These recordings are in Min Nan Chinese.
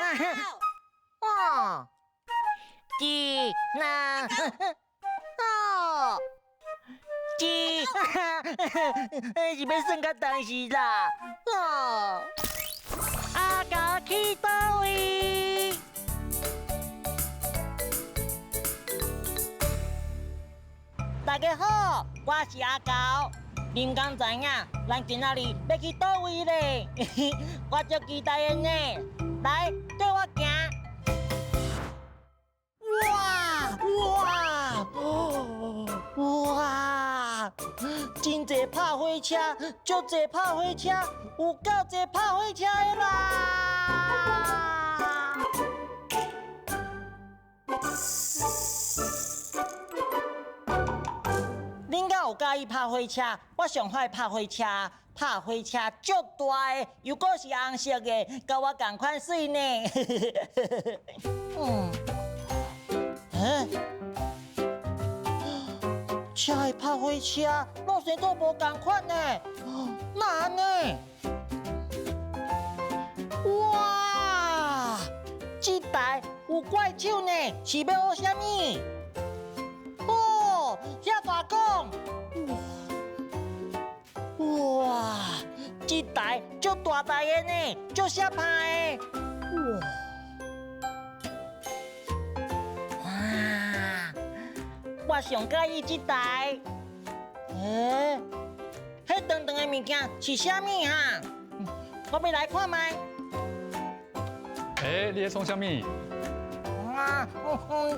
哦，一、兩，哦，一，是欲算到當時啦？哦，阿狗去佗位？大家好，我是阿狗。恁敢知影，咱今仔日欲去佗位咧？我足期待的呢。來，綴我行。哇哇哇！真濟拍火車，足濟拍火車，有夠濟拍火車的啦！恁敢有佮意拍火車？我上歡喜拍火車，拍火車足大的，又閣是紅色的，佮我仝款媠呢。嗯，欸，車的拍火車攏生做無仝款呢，哪按呢？哇，這台有怪手呢，是欲學啥物？哦，遐大管，哇，哇，這台足大台的呢，足適拍的，哇，哇，我上佮意這台，欸，彼長長的物件是啥物哈？我欲來看覓。欸，你咧創啥物？啊，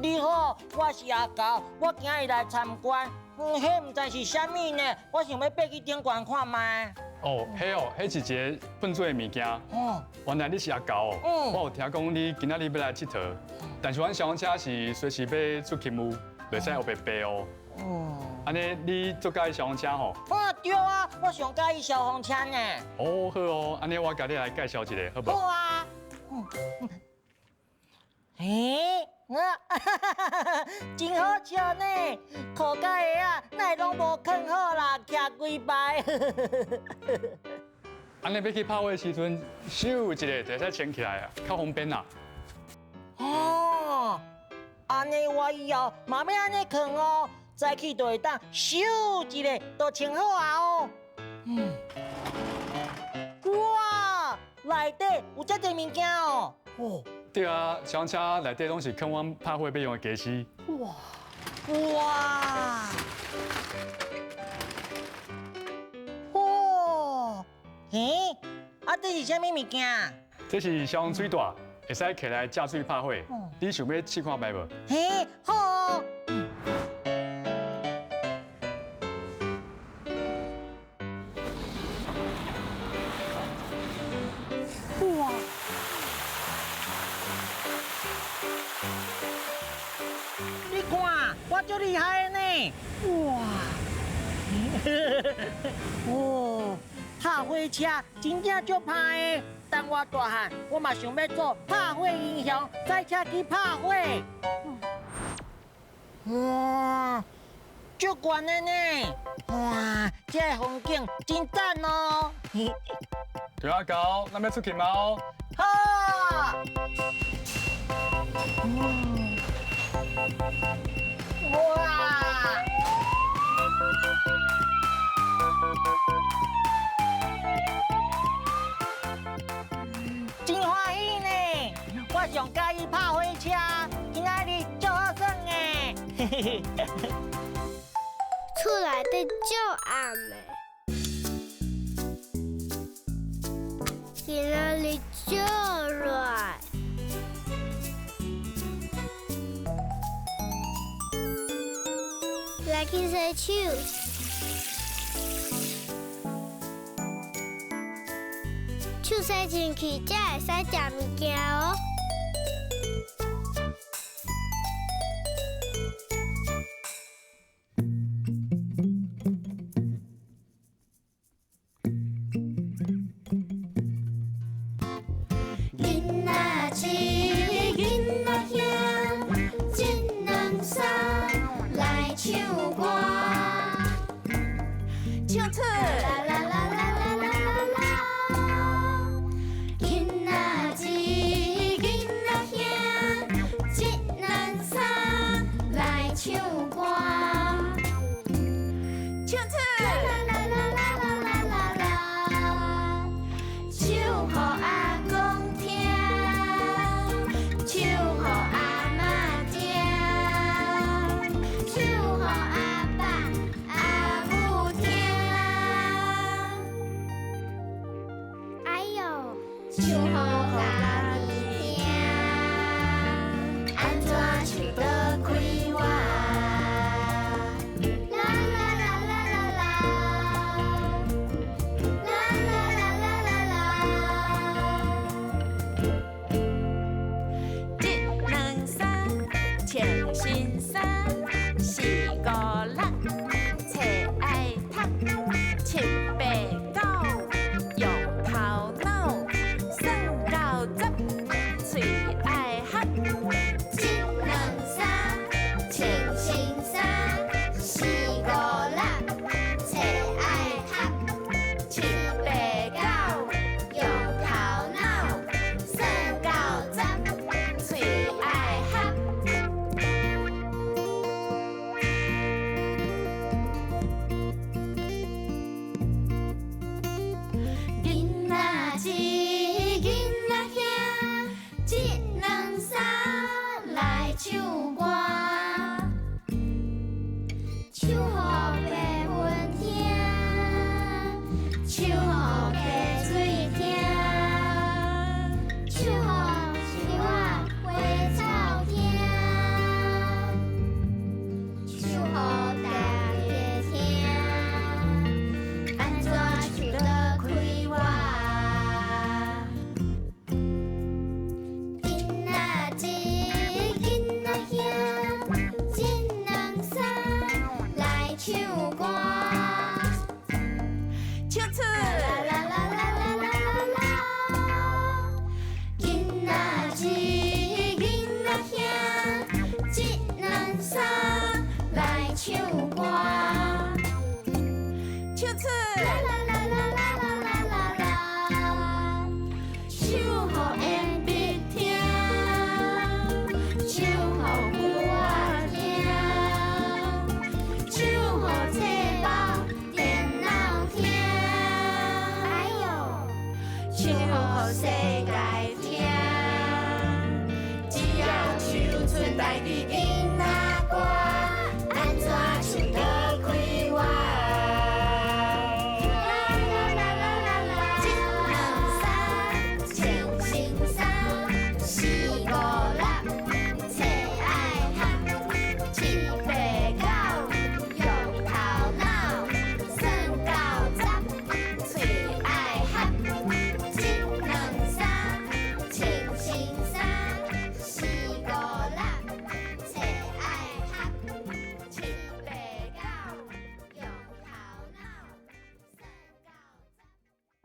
你好，我是阿狗，我今日來參觀，彼毋知是啥物呢？我想欲爬去頂懸看覓。哦，彼哦，彼是一个噴水的物件。哦，原來你是阿狗哦。嗯。我有聽講你今仔日欲來𨑨迌，但是阮消防車是隨時欲出勤務，袂使烏白爬哦。哦。按呢，你足佮意消防車吼？啊，對啊，我上佮意消防車呢。哦，好哦，按呢我共你來介紹一下，好無？好啊。嗯。欸，啊，真好笑呢！褲佮鞋仔，哪會攏無囥好啦，徛規排。按呢欲去拍火的時陣，咻一下就會使穿起來啊，較方便啦。哦，按呢我以後嘛欲按呢囥哦，早起就會當咻一下就穿好啊哦。嗯。哇，內底有遮濟物件哦。哦。對啊，消防車內底攏是囥阮拍火欲用的家私。哇哇！哦，欸，啊，這是啥物物件？這是消防水袋，會使提來接水拍火。你想欲試看覓無？嘿，好哦。哇！你看，我足厲害的呢！哇！哦，拍火車真正足歹的。等我大漢，我嘛想欲做拍火英雄，賽車去拍火。哇，足懸的呢！哇，這個風景真讚哦！對啊，狗，咱欲出去嗎？好。哇！真歡喜呢！我上佮意拍火車，今仔日足好耍的。厝內底足暗的，今仔日足熱。來去洗手，手洗清氣才會使食物件哦。囡仔鼠，囡仔兄，一兩三來唱歌，唱出。啦啦啦啦啦啦啦啦。囡仔鼠，囡唱出。啦啦啦啦啦啦啦啦，唱予阿公聽，唱予阿媽聽，唱予阿爸阿母聽。哎喲，唱予家己聽，按怎唱都快活。啦啦啦啦啦啦，啦啦啦啦啦啦。一兩三，穿新衫，四五六，冊愛讀，七八九，用頭腦，算到十，喙愛合。一兩三，穿新衫，四五六，冊愛讀，七八九，用頭腦，算到十，喙愛合。囡仔姊，囡仔兄，一兩三來唱歌，唱予白雲聽，唱予溪水聽，唱予樹仔花草聽，唱予大家聽，按怎唱都快活。囡仔姊，囡仔兄，一兩三來唱歌。唱出。啦啦啦啦啦啦啦，囡仔姊，囡仔兄，一兩三來唱歌。唱出。啦啦啦啦啦啦啦啦，唱予緣筆聽，唱予鼓仔聽，唱予冊包電腦聽。哎喲，唱予世界聽，只要唱出台語囡仔歌，按怎唱都快活。啦啦啦啦啦啦，一兩三，穿新衫，四五六，冊愛讀，七八九，用頭腦，算到十，喙愛合。一兩三，穿新衫，四五六，冊愛讀，七八九，用頭腦，算到十。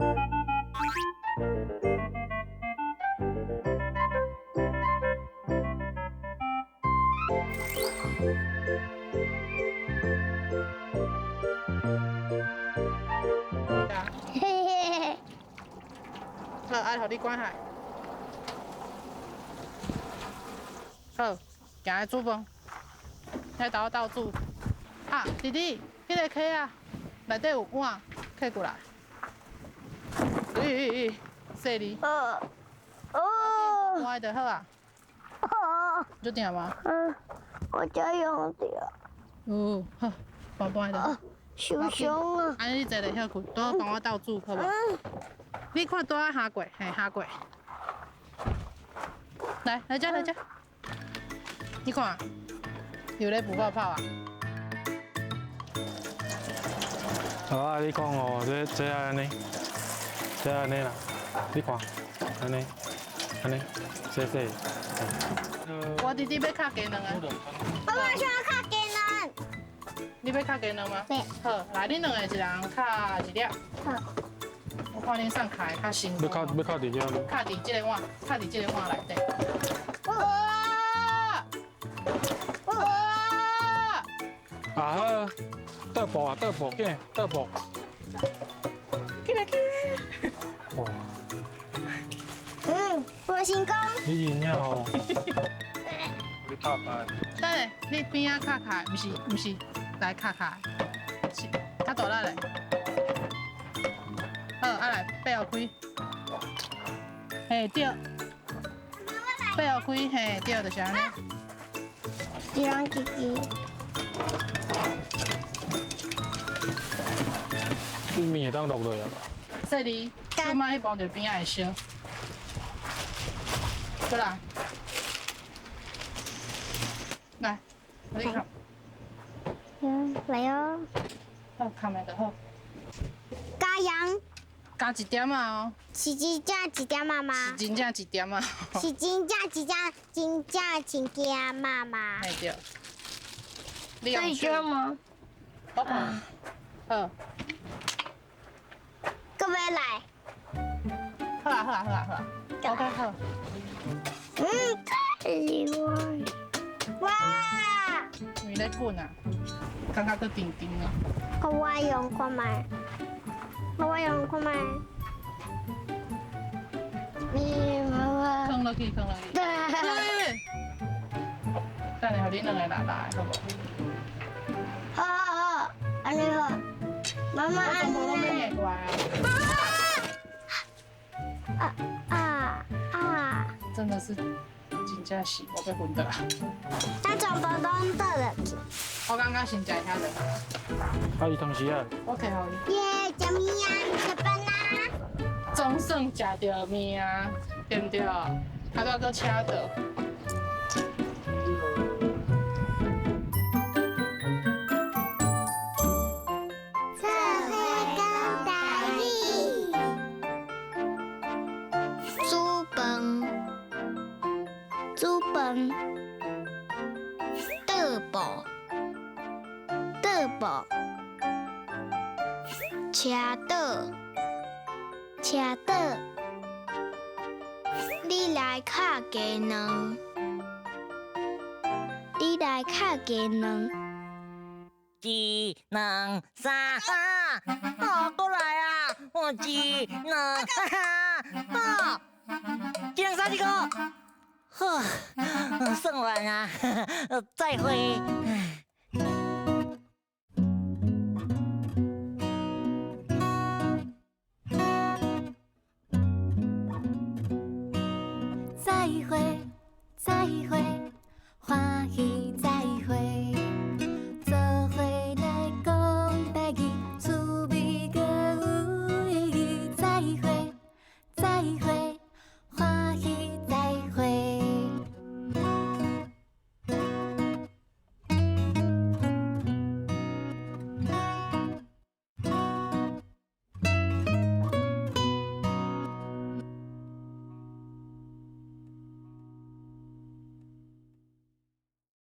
嘿嘿。好，愛予你管下。好，行來煮飯，來豆鬥煮。啊，弟弟，彼個溪仔內底有碗，揢過來。咦，細膩。哦。我就好啊。足疼嗎？嗯，我才用著。哦，好，搬搬就。受傷啊！按呢你坐咧歇睏，拄好幫我鬥煮，好無？你看拄仔蝦粿，嘿，蝦粿。來，來這，來這。你看，有咧浮泡泡啊！啊，你講哦，這按呢，這按呢啦，你看，按呢，按呢，細細。我弟弟欲敲雞卵啊！我嘛想要敲雞卵。你欲敲雞卵嗎？對。好，來，恁兩個一人敲一粒。好。我看恁啥敲的較成功。欲敲欲敲佇遐。敲佇這个碗，敲佇這个碗內底。哇！哇！啊好，倒步啊，倒步，緊，倒步。起來起來。哇！嗯，我成功。你贏了哦。你拍牌。等下，你邊仔敲開，毋是毋是來敲開，是。大力咧。好，啊來，掰予開。嘿，對。掰予開，嘿，對，就是按呢。這樣自己。你麵會當落落啊？細膩，手莫去碰著邊仔會燒。過來，來，你看。嗯，來哦。好，崁的就好。加鹽。加一點仔哦。是真正一點仔嗎？是真正一點仔。是真正一點，真正一點仔嗎？嘿對。可以吃嗎？好。好。閣欲來。好啊好啊好啊好啊。OK 好。嗯，太厲害。哇！面咧滾啊，感覺閣甜甜啊。我用看覓，我用看覓。你媽媽。囥落去，囥落去。對。等下，予恁兩個來來，好無？好好好，按呢好。媽媽按呢。啊啊啊！真的是，真正是我欲昏倒啊！咱全部攏倒落去。我感覺先食遐就。啊，伊湯匙啊。我摕予伊。耶，食麵啊，食飯啊。總算食著麵啊，對毋對？啊，拄仔閣車著。做伙講台語，煮飯，煮飯，倒步，倒步，車倒，車倒，你來敲雞卵，你來敲雞卵。一、兩、三，啊！哦，過來啊！我一、兩、啊！一、兩、三、四、五，好，算完啊，再會。再會，再會。